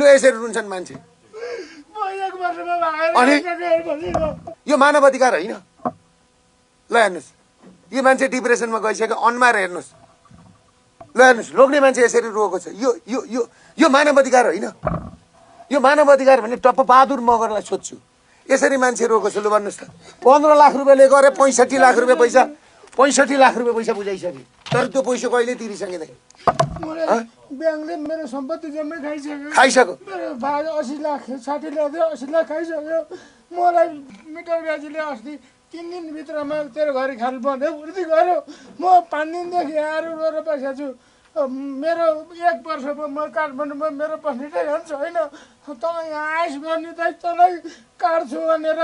लु यसरी रुन्छन् मान्छे अनि यो मानव अधिकार होइन ल हेर्नुहोस् यो मान्छे डिप्रेसनमा गइसक्यो अनुहार हेर्नुहोस् ल हेर्नुहोस् लोग्ने मान्छे यसरी रोएको छ यो यो यो यो मानव अधिकार होइन यो मानव अधिकार भने टप्प बहादुर मगरलाई सोध्छु यसरी मान्छे रोएको छ लु भन्नुहोस् त 15 लाख रुपियाँले गरे 65 लाख रुपियाँ पैसा 65 लाख रुपियाँ पैसा बुझाइसके तर त्यो पैसा कहिले तिरिसकेन ब्याङ्कले मेरो सम्पत्ति जम्मै खाइसक्यो मेरो भाइ 80 लाख 60 लाख 80 लाख खाइसक्यो मलाई मिटर ब्याजीले अस्ति 3 दिनभित्रमा तेरो घरि खानु पर्ने उर्ती गर्यो म 5 दिनदेखि आएर रोएर बसेको छु मेरो 1 वर्षको म काठमाडौँमा मेरो बस्ने ठाउँ छैन तँ यहाँ आइस गर्ने त तँलाई काट्छु भनेर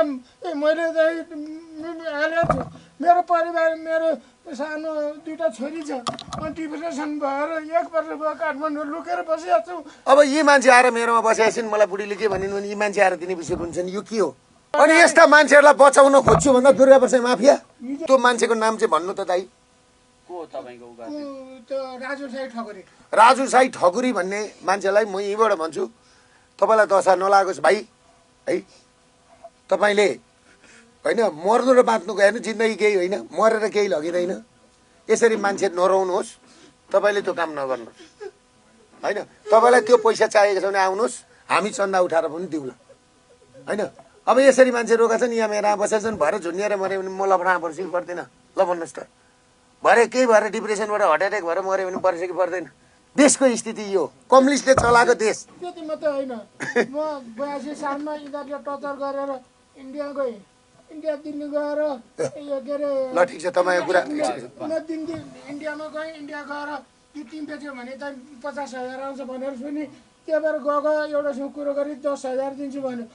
मैले हालेको छु मेरो परिवार मेरो सानो 2टा छोरी छ म डिप्रेसन भएर 1 वर्ष भयो काठमाडौँ लुकेर बसिरहेको छु अब यी मान्छे आएर मेरोमा बसेका छन् मलाई बुढीले के भनिन् भने यी मान्छे आएर दिने विषय हुन्छन् यो के हो अनि यस्ता मान्छेहरूलाई बचाउन खोज्छु भन्दा दुर्गा प्रसाद माफिया त्यो मान्छेको नाम चाहिँ भन्नु त दाइ राजु साई ठकुरी भन्ने मान्छेलाई म यहीँबाट भन्छु तपाईँलाई दशा नलागोस् भाइ है तपाईँले होइन मर्नु र बाँच्नुको हेर्नु जिन्दगी केही होइन मरेर केही लगिँदैन यसरी मान्छे नराउनुहोस् तपाईँले त्यो काम नगर्नुहोस् होइन तपाईँलाई त्यो पैसा चाहिएको छ भने आउनुहोस् हामी चन्दा उठाएर पनि दिउँला होइन अब यसरी मान्छे रोका छन् यहाँ मेरा बसेका छन् भरे झुन्डिएर मऱ्यो भने म लफडा पर्छ कि पर्दैन ल भन्नुहोस् त भरे केही भएर डिप्रेसनबाट हार्ट एट्याक भएर मऱ्यो भने पर्छ कि पर्दैन देशको स्थिति यो कम्युनिस्टले चलाएको देश त्यति मात्रै होइन म 82 सालमा यिनीहरूले टर्चर गरेर इन्डिया गएँ इन्डिया दिल्ली गएर यो के अरे ल ठिक छ तपाईँको कुरा म दिल्ली इन्डियामा गएँ इन्डिया गएर यो टिम बेच्यो भने त 50,000 आउँछ भनेर सुनि त्यही भएर गएको एउटासँग कुरो गरी 10,000 दिन्छु भन्यो